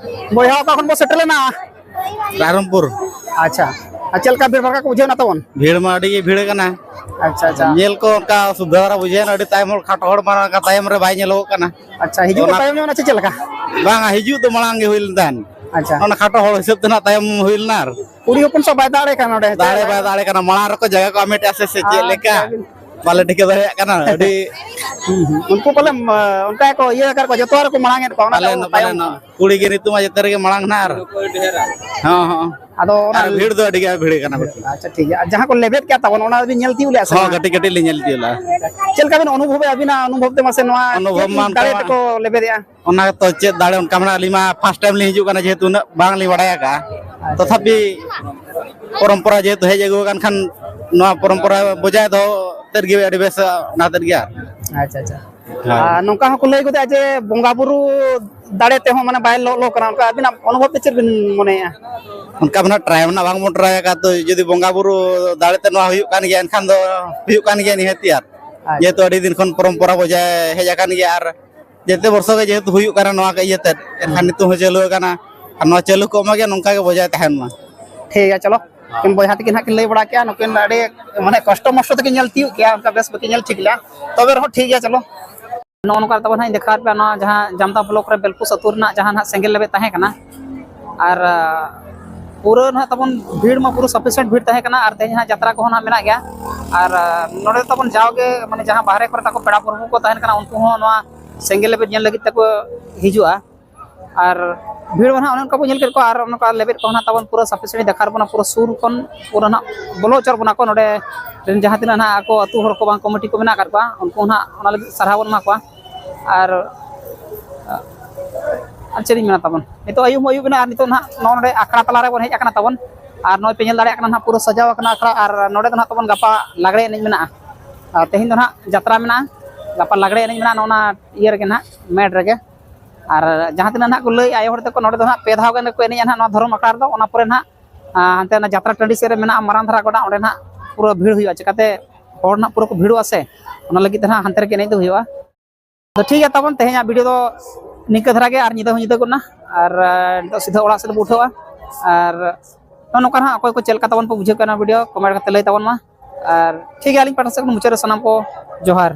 ᱵᱚᱭᱦᱟ, ᱚᱠᱟ ᱠᱷᱚᱱ ᱵᱚ ᱥᱮᱴᱮᱨ ᱞᱮᱱᱟ? ᱨᱟᱭᱨᱚᱝᱯᱩᱨ᱾ ᱟᱪᱪᱷᱟ, ᱟᱨ ᱪᱮᱫ ᱞᱮᱠᱟ ᱵᱷᱤᱲ ᱵᱷᱟᱲ ᱠᱚ ᱵᱩᱡᱷᱟᱹᱣ ᱮᱱᱟ ᱛᱟᱵᱚᱱ? ᱵᱷᱤᱲ ᱢᱟ ᱟᱹᱰᱤ ᱜᱮ ᱵᱷᱤᱲ ᱠᱟᱱᱟ᱾ ᱟᱪᱪᱷᱟ, ᱟᱪᱪᱷᱟ᱾ ᱧᱮᱞ ᱠᱚ ᱚᱱᱠᱟ ᱚᱥᱩᱵᱤᱫᱷᱟ ᱫᱷᱟᱨᱟ ᱵᱩᱡᱷᱟᱹᱣ ᱮᱱᱟ, ᱟᱹᱰᱤ ᱛᱟᱭᱚᱢ ᱦᱚᱲ, ᱠᱷᱟᱴᱚ ᱦᱚᱲ ᱢᱟ ᱚᱱᱠᱟ ᱛᱟᱭᱚᱢ ᱨᱮ ᱵᱟᱭ ᱧᱮᱞᱚᱜᱚᱜ ᱠᱟᱱᱟ᱾ ᱟᱪᱪᱷᱟ, ᱦᱤᱡᱩᱜ ᱠᱚ ᱚᱱᱟ ᱛᱟᱭᱚᱢ ᱧᱚᱜ ᱮᱱᱟ ᱪᱮ ᱪᱮᱫ ᱞᱮᱠᱟ? ᱵᱟᱝᱟ, ᱦᱤᱡᱩᱜ ᱫᱚ ᱢᱟᱲᱟᱝ ᱜᱮ ᱦᱩᱭ ᱞᱮᱱ ᱛᱟᱦᱮᱸᱫ᱾ ᱟᱪᱪᱷᱟ᱾ ᱚᱱᱟ ᱠᱷᱟᱴᱚ ᱦᱚᱲ ᱦᱤᱥᱟᱹᱵ ᱛᱮ ᱱᱟᱜ ᱛᱟᱭᱚᱢ ᱦᱩᱭ ᱞᱮᱱᱟ ᱟᱨ ᱠᱩᱲᱤ ᱦᱚᱯᱚᱱ ᱥᱟᱶ ᱵᱟᱭ ᱫᱟᱲᱮ ᱠᱟᱱᱟ ᱱᱚᱰᱮ᱾ ᱫᱟᱲᱮ ᱵᱟᱭ ᱫᱟᱲᱮ ᱠᱟᱱᱟ, ᱢᱟᱲᱟᱝ ᱨᱮᱠᱚ ᱡᱟᱭᱜᱟ ᱠᱚ ᱦᱟᱢᱮᱴᱮᱜᱼᱟ ᱥᱮ, ᱥᱮ ᱪᱮᱫ ᱟᱪᱪᱷᱟ, ᱞᱮᱠᱟ? ᱟᱹᱵᱤᱱ ᱵᱟᱞᱮ ᱴᱷᱤᱠᱟᱹ ᱫᱟᱲᱮᱭᱟᱜ ᱠᱟᱱᱟ᱾ ᱟᱹᱰᱤ ᱦᱩᱸ, ᱦᱩᱸ᱾ ᱩᱱᱠᱩ ᱯᱟᱞᱮ, ᱚᱱᱠᱟ ᱜᱮᱠᱚ ᱤᱭᱟᱹ ᱟᱠᱟᱫ ᱠᱚᱣᱟ, ᱡᱚᱛᱚ ᱨᱮᱠᱚ ᱢᱟᱲᱟᱝ ᱮᱫ ᱠᱚᱣᱟ, ᱚᱱᱟ ᱯᱟᱞᱮ ᱛᱮᱠᱚ ᱱᱚ-, ᱯᱟᱞᱮ ᱛᱟᱭᱚᱢ ᱱᱚ-, ᱠᱟᱱᱟ᱾ ᱠᱩᱲᱤ ᱜᱮ ᱱᱤᱛᱚᱜ ᱢᱟ ᱡᱚᱛᱚ ᱨᱮᱜᱮ ᱢᱟᱲᱟᱝ ᱱᱟᱜ ᱟᱨ᱾ ᱦᱚᱸ, ᱦᱚᱸ᱾ ᱟᱫᱚ ᱚᱱᱟ ᱟᱨ ᱵᱷᱤᱲ ᱫᱚ ᱟᱹᱰᱤ ᱜᱮ ᱵᱷᱤᱲ ᱠᱟᱱᱟ ᱵᱟᱹᱠᱤ᱾ ᱟᱪᱪᱷᱟ, ᱴᱷᱤᱠ ᱜᱮᱭᱟ᱾ ᱟᱨ ᱡᱟᱦᱟᱸ ᱠᱚ ᱞᱮᱵᱮᱫ ᱠᱮᱫ ᱛᱟᱵᱚᱱ, ᱚᱱᱟ ᱫᱚᱵᱤᱱ ᱧᱮᱞ ᱛᱤᱭᱳᱜ ᱞᱮᱫᱼᱟ ᱥᱮ ᱦᱚᱸ, ᱵᱟᱝ? ᱠᱟᱹᱴᱤᱡ ᱠᱟᱹᱴᱤᱡ ᱞᱤᱧ ᱧᱮᱞ ᱛᱤᱭᱳᱜ ᱞᱮᱫᱼᱟ᱾ ᱪᱮᱫ ᱞᱮᱠᱟ ᱵᱤᱱ ᱚᱱᱩᱵᱷᱚᱵᱮᱫᱼᱟ, ᱟᱹᱵᱤᱱᱟᱜ ᱚᱱᱩᱵᱷᱚᱵ ᱛᱮ ᱢᱟᱥᱮ ᱱᱚᱣᱟ ᱚᱱᱩᱵᱷᱚᱵ ᱪᱮᱫ ᱢᱟ ᱚᱱᱠᱟ ᱫᱟᱲᱮ ᱢᱟ ᱛᱮᱠᱚ ᱞᱮᱵᱮᱫᱮᱜᱼᱟ? ᱚᱱᱟ ᱛᱚ ᱪᱮᱫ ᱫᱟᱲᱮ ᱚᱱᱠᱟ ᱢᱮᱱᱟᱜᱼᱟ, ᱟᱹᱞᱤᱧ ᱢᱟ first time ᱞᱤᱧ ᱦᱤᱡᱩᱜ ᱠᱟᱱᱟ, ᱡᱮᱦᱮᱛᱩ ᱩᱱᱟᱹᱜ ᱵᱟᱝᱞᱤᱧ ᱵᱟᱲᱟᱭ ᱟᱠᱟᱫᱼᱟ᱾ ᱟᱪᱪᱷᱟ᱾ ᱛᱚᱛᱷᱟᱯᱤ ᱯᱚᱨᱚᱢᱯᱚᱨᱟ ᱡᱮᱦᱮᱛᱩ ᱦᱮᱡ ᱟᱹᱜᱩ ᱟᱠᱟᱱ ᱠᱷᱟᱱ, ᱱᱚᱣᱟ ᱯᱚᱨᱚᱢᱯᱚᱨᱟ ᱵᱚᱡᱟᱭ ᱫᱚᱦᱚ ᱛᱮᱫ ᱜᱮ ᱟᱹᱰᱤ ᱵᱮᱥ, ᱚᱱᱟ ᱛᱮᱫ ᱜᱮ ᱟᱨ᱾ ᱟᱪᱪᱷᱟ, ᱟᱪᱪᱷᱟ᱾ ᱦᱳᱭ᱾ ᱟᱨ ᱱᱚᱝᱠᱟ ᱦᱚᱸᱠᱚ ᱞᱟᱹᱭ ᱜᱚᱫᱟ ᱡᱮ ᱵᱚᱸᱜᱟ ᱵᱩᱨᱩ ᱫᱟᱲᱮ ᱛᱮᱦᱚᱸ ᱢᱟᱱᱮ ᱵᱟᱭ ᱞᱚ, ᱞᱚ ᱠᱟᱱᱟ, ᱚᱱᱠᱟ ᱟᱹᱵᱤᱱᱟᱜ ᱚᱱᱩᱵᱷᱚᱵ ᱛᱮ ᱪᱮᱫ ᱵᱤᱱ ᱢᱚᱱᱮᱭᱮᱜᱼᱟ? ᱚᱱᱠᱟ ᱢᱟ ᱱᱟᱜ try ᱢᱟ ᱱᱟᱜ ᱵᱟᱝ ᱵᱚᱱ try ᱟᱠᱟᱫ, ᱛᱚ ᱡᱩᱫᱤ ᱵᱚᱸᱜᱟ ᱵᱩᱨᱩ ᱫᱟᱲᱮ ᱛᱮ ᱱᱚᱣᱟ ᱦᱩᱭᱩᱜ ᱠᱟᱱ ᱜᱮᱭᱟ, ᱮᱱᱠᱷᱟᱱ ᱫᱚ ᱦᱩᱭᱩᱜ ᱠᱟᱱ ᱜᱮᱭᱟ ᱱᱤᱦᱟᱹᱛᱤ ᱟᱨ᱾ ᱟᱪᱪᱷᱟ᱾ ᱡᱮᱦᱮᱛᱩ ᱟᱹᱰᱤ ᱫᱤᱱ ᱠᱷᱚᱱ ᱯᱚᱨᱚᱢᱯᱚᱨᱟ ᱵᱚᱡᱟᱭ ᱦᱮᱡ ᱟᱠᱟᱱ ᱜᱮᱭᱟ ᱟᱨ ᱡᱮᱛᱮ ᱵᱚᱨᱥᱚ ᱜᱮ ᱡᱮᱦᱮᱛᱩ ᱦᱩᱭᱩᱜ ᱠᱟᱱᱟ ᱱᱚᱣᱟ ᱠᱚ ᱤᱭᱟᱹᱛᱮ, ᱮᱱᱠᱷᱟᱱ ᱱᱤᱛᱚᱜ ᱦᱚᱸ ᱪᱟᱹᱞᱩ ᱟᱠᱟᱱᱟ᱾ ᱟᱨ ᱱᱚᱣᱟ ᱪᱟᱹᱞᱩ ᱠᱚᱜ ᱢᱟ ᱜᱮ, ᱱᱚᱝᱠᱟ ᱜᱮ ᱵᱚᱡᱟᱭ ᱛᱟᱦᱮᱱ ᱢᱟ᱾ ᱴᱷᱤᱠ ᱜᱮᱭᱟ, ᱪᱚᱞᱚ᱾ ᱩᱱᱠᱤᱱ ᱵᱚᱭᱦᱟ ᱛᱟᱹᱠᱤᱱ ᱦᱟᱸᱜ ᱠᱤᱱ ᱞᱟᱹᱭ ᱵᱟᱲᱟ ᱠᱮᱜᱼᱟ, ᱱᱩᱠᱤᱱ ᱟᱹᱰᱤ ᱢᱟᱱᱮ ᱠᱚᱥᱴᱚ ᱢᱚᱥᱴᱚ ᱛᱮᱠᱤᱱ ᱧᱮᱞ ᱛᱤᱭᱳᱜ ᱠᱮᱜᱼᱟ, ᱚᱱᱠᱟ ᱵᱮᱥ ᱵᱟᱹᱠᱤᱱ ᱧᱮᱞ ᱴᱷᱤᱠ ᱞᱮᱜᱼᱟ᱾ ᱛᱚᱵᱮ ᱨᱮᱦᱚᱸ ᱴᱷᱤᱠ ᱜᱮᱭᱟ, ᱪᱚᱞᱚ᱾ ᱱᱚᱜᱼᱚ ᱱᱚᱝᱠᱟ ᱛᱟᱵᱚᱱ ᱦᱟᱸᱜ ᱤᱧ ᱫᱮᱠᱷᱟᱣᱟᱫ ᱯᱮᱭᱟ ᱱᱚᱣᱟ ᱡᱟᱦᱟᱸ ᱡᱟᱢᱛᱟ block ᱨᱮ ᱵᱮᱞᱯᱩᱥ ᱟᱹᱛᱩ ᱨᱮᱱᱟᱜ ᱡᱟᱦᱟᱸ ᱱᱟᱦᱟᱜ ᱥᱮᱸᱜᱮᱞ ᱞᱮᱵᱮᱫ ᱛᱟᱦᱮᱸ ᱠᱟᱱᱟ᱾ ᱟᱨ, ᱟ, ᱯᱩᱨᱟᱹ ᱱᱟᱦᱟᱜ ᱛᱟᱵᱚᱱ ᱵᱷᱤᱲ ᱢᱟ ᱯᱩᱨᱟᱹ sufficient ᱵᱷᱤᱲ ᱛᱟᱦᱮᱸ ᱠᱟᱱᱟ, ᱟᱨ ᱛᱮᱦᱮᱧ ᱦᱟᱸᱜ ᱡᱟᱛᱨᱟ ᱠᱚᱦᱚᱸ ᱱᱟᱦᱟᱜ ᱢᱮᱱᱟᱜ ᱜᱮᱭᱟ᱾ ᱟᱨ, ᱟ, ᱱᱚᱰᱮ ᱛᱟᱵᱚᱱ ᱡᱟᱣᱜᱮ ᱢᱟᱱᱮ ᱡᱟᱦᱟᱸ ᱵᱟᱦᱨᱮ ᱠᱚᱨᱮ ᱛᱟᱠᱚ ᱯᱮᱲᱟ ᱯᱨᱚᱵᱷᱩ ᱠᱚ ᱛᱟᱦᱮᱱ ᱠᱟᱱᱟ, ᱩᱱᱠᱩ ᱦᱚᱸ ᱱᱚᱣᱟ ᱥᱮᱸᱜᱮᱞ ᱞᱮᱵᱮᱫ ᱧᱮᱞ ᱞᱟᱹᱜᱤᱫ ᱛᱮᱠᱚ ᱦᱤᱡᱩᱜᱼᱟ᱾ ᱟᱨ ᱵᱷᱤᱲ ᱢᱟ ᱱᱟᱦᱟᱜ ᱚᱱᱮ ᱚᱱᱠᱟ ᱵᱚᱱ ᱧᱮᱞ ᱠᱮᱫ ᱠᱚᱣᱟ, ᱟᱨ ᱚᱱᱠᱟ ᱞᱮᱵᱮᱫ ᱠᱚᱦᱚᱸ ᱱᱟᱦᱟᱜ ᱛᱟᱵᱚᱱ ᱯᱩᱨᱟᱹ sufficient ᱫᱮᱠᱷᱟᱣ ᱵᱚᱱᱟ, ᱯᱩᱨᱟᱹ ᱥᱩᱨ ᱠᱷᱚᱱ ᱯᱩᱨᱟᱹ ᱱᱟᱦᱟᱜ ᱵᱚᱞᱚ ᱦᱚᱪᱚ ᱵᱚᱱᱟ ᱠᱚ ᱱᱚᱰᱮ ᱨᱮᱱ ᱡᱟᱦᱟᱸ ᱛᱤᱱᱟᱹᱜ ᱱᱟᱦᱟᱜ ᱟᱠᱚ ᱟᱹᱛᱩ ᱦᱚᱲ ᱠᱚ ᱵᱟᱝ ᱠᱚᱢᱤᱴᱤ ᱠᱚ ᱢᱮᱱᱟᱜ ᱟᱠᱟᱫ ᱠᱚᱣᱟ, ᱩᱱᱠᱩ ᱱᱟᱦᱟᱜ ᱚᱱᱟ ᱞᱟᱹᱜᱤᱫ ᱥᱟᱨᱦᱟᱣ ᱵᱚᱱ ᱮᱢᱟ ᱠᱚᱣᱟ᱾ ᱟᱨ, ᱟᱨ ᱪᱮᱫ ᱤᱧ ᱢᱮᱱᱟ ᱛᱟᱵᱚᱱ, ᱱᱤᱛᱚᱜ ᱟᱹᱭᱩᱵ ᱦᱚᱸ ᱟᱹᱭᱩᱵ ᱮᱱᱟ, ᱟᱨ ᱱᱤᱛᱚᱜ ᱱᱟᱦᱟᱜ ᱱᱚᱜᱼᱚ ᱱᱚᱰᱮ ᱟᱠᱷᱲᱟ ᱛᱟᱞᱟ ᱨᱮᱵᱚᱱ ᱦᱮᱡ ᱟᱠᱟᱱᱟ ᱛᱟᱵᱚᱱ᱾ ᱟᱨ ᱱᱚᱜᱼᱚᱭ ᱯᱮ ᱧᱮᱞ ᱫᱟᱲᱮᱭᱟᱜ ᱠᱟᱱᱟ ᱱᱟᱦᱟᱜ ᱯᱩᱨᱟᱹ ᱥᱟᱡᱟᱣ ᱟᱠᱟᱱᱟ ᱟᱠᱷᱲᱟ, ᱟᱨ ᱱᱚᱰᱮ ᱫᱚ ᱱᱟᱦᱟᱜ ᱛᱟᱵᱚᱱ ᱜᱟᱯᱟ ᱞᱟᱜᱽᱲᱮ ᱮᱱᱮᱡ ᱢᱮᱱᱟᱜᱼᱟ᱾ ᱟᱨ ᱛᱮᱦᱮᱧ ᱫᱚ ᱱᱟᱦᱟᱜ ᱡᱟᱛᱨᱟ ᱢᱮᱱᱟᱜᱼᱟ, ᱜᱟᱯᱟ ᱞᱟᱜᱽᱲᱮ ᱮᱱᱮᱡ ᱢᱮᱱᱟᱜᱼᱟ ᱱᱚᱜᱼᱚ ᱱᱟ ᱤᱭᱟᱹ ᱨᱮᱜᱮ ᱱᱟᱦᱟᱜ, ᱢᱮᱰ ᱨᱮᱜᱮ᱾ ᱟᱨ ᱡᱟᱦᱟᱸ ᱛᱤᱱᱟᱹᱜ ᱱᱟᱦᱟᱜ ᱠᱚ ᱞᱟᱹᱭᱮᱫᱼᱟ ᱟᱭᱳ ᱦᱚᱲ ᱛᱟᱠᱚ, ᱱᱚᱰᱮ ᱫᱚ ᱱᱟᱦᱟᱜ ᱯᱮ ᱫᱷᱟᱣ ᱜᱟᱱ ᱜᱮᱠᱚ ᱮᱱᱮᱡᱼᱟ ᱱᱟᱦᱟᱜ ᱱᱚᱣᱟ ᱫᱷᱚᱨᱚᱢ ᱟᱠᱷᱲᱟ ᱨᱮᱫᱚ, ᱚᱱᱟ ᱯᱚᱨᱮ ᱱᱟᱦᱟᱜ ᱟᱨ ᱦᱟᱱᱛᱮ ᱚᱱᱟ ᱡᱟᱛᱨᱟ ᱴᱟᱺᱰᱤ ᱥᱮᱫ ᱨᱮ ᱢᱮᱱᱟᱜᱼᱟ ᱢᱟᱨᱟᱝ ᱫᱷᱟᱨᱟ ᱜᱚᱰᱟ, ᱚᱸᱰᱮ ᱱᱟᱦᱟᱜ ᱯᱩᱨᱟᱹ ᱵᱷᱤᱲ ᱦᱩᱭᱩᱜᱼᱟ, ᱪᱤᱠᱟᱛᱮ ᱦᱚᱲ ᱱᱟᱦᱟᱜ ᱯᱩᱨᱟᱹ ᱠᱚ ᱵᱷᱤᱲᱚᱜᱼᱟ ᱥᱮ, ᱚᱱᱟ ᱞᱟᱹᱜᱤᱫ ᱛᱮ ᱱᱟᱦᱟᱜ ᱦᱟᱱᱛᱮ ᱨᱮᱜᱮ ᱮᱱᱮᱡ ᱫᱚ ᱦᱩᱭᱩᱜᱼᱟ᱾ ᱛᱚ ᱴᱷᱤᱠ ᱜᱮᱭᱟ, ᱛᱟᱵᱚᱱ ᱛᱮᱦᱮᱧᱟᱜ ᱵᱷᱤᱰᱤᱭᱳ ᱫᱚ ᱱᱤᱝᱠᱟᱹ ᱫᱷᱟᱨᱟ ᱜᱮ, ᱟᱨ ᱧᱤᱫᱟᱹ ᱦᱚᱸ ᱧᱤᱫᱟᱹ ᱜᱚᱫ ᱱᱟ, ᱟᱨ ᱟᱨ ᱱᱤᱛᱚᱜ ᱥᱤᱫᱷᱟᱹ ᱚᱲᱟᱜ ᱥᱮᱫ ᱵᱚ ᱩᱴᱷᱟᱹᱣᱟ᱾ ᱟᱨ ᱱᱚᱜᱼᱚ ᱱᱚᱝᱠᱟ ᱱᱟᱦᱟᱜ ᱚᱠᱚᱭ ᱠᱚ ᱪᱮᱫ ᱞᱮᱠᱟ ᱛᱟᱵᱚᱱ ᱯᱮ ᱵᱩᱡᱷᱟᱹᱣ ᱠᱮᱫ ᱱᱚᱣᱟ ᱵᱷᱤᱰᱤᱭᱳ, ᱠᱚᱢᱮᱱᱴ ᱠᱟᱛᱮ ᱞᱟᱹᱭ ᱛᱟᱵᱚᱱ ᱢᱟ᱾ ᱟᱨ ᱴᱷᱤᱠ ᱜᱮᱭᱟ, ᱟᱹᱞᱤᱧ ᱯᱟᱦᱴᱟ ᱥᱮᱫ ᱠᱷᱚᱱ ᱢᱩᱪᱟᱹᱫ ᱨᱮ ᱥᱟᱱᱟᱢ ᱠᱚ ᱡᱚᱦᱟᱨ᱾